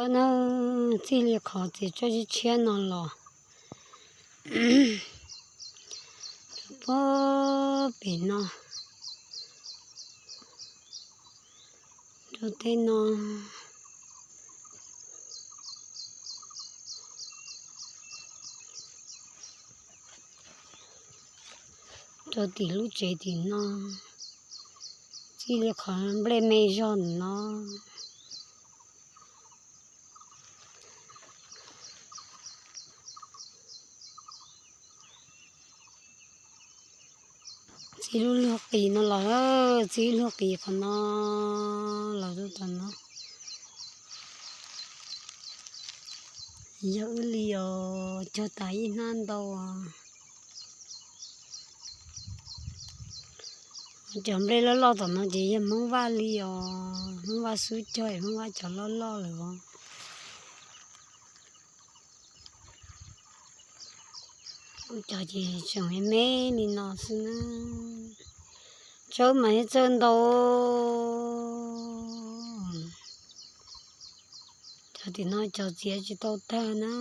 Tawb na, txij li qhov txiav tshuaj tshiab tshiab no los rau pem no, rau tej no, rau tim lub tsev tim no, txij li qhov nplej me zog no. Txij lub luag qis no los, txij lub luag qis qhov no los rau tom no. Yog wb li os, cog tas ib hnab ntau. Cov nplej loj loj tom no ces yog Hmoob Vaj li os, Hmoob Vaj xub cog, Hmoob Vaj cov loj loj lawm os. Cov ces tseem me me li no xwb na. Tsaub mas yeej txawj ntau. Cov tim no cov txiav tsis tau tag na.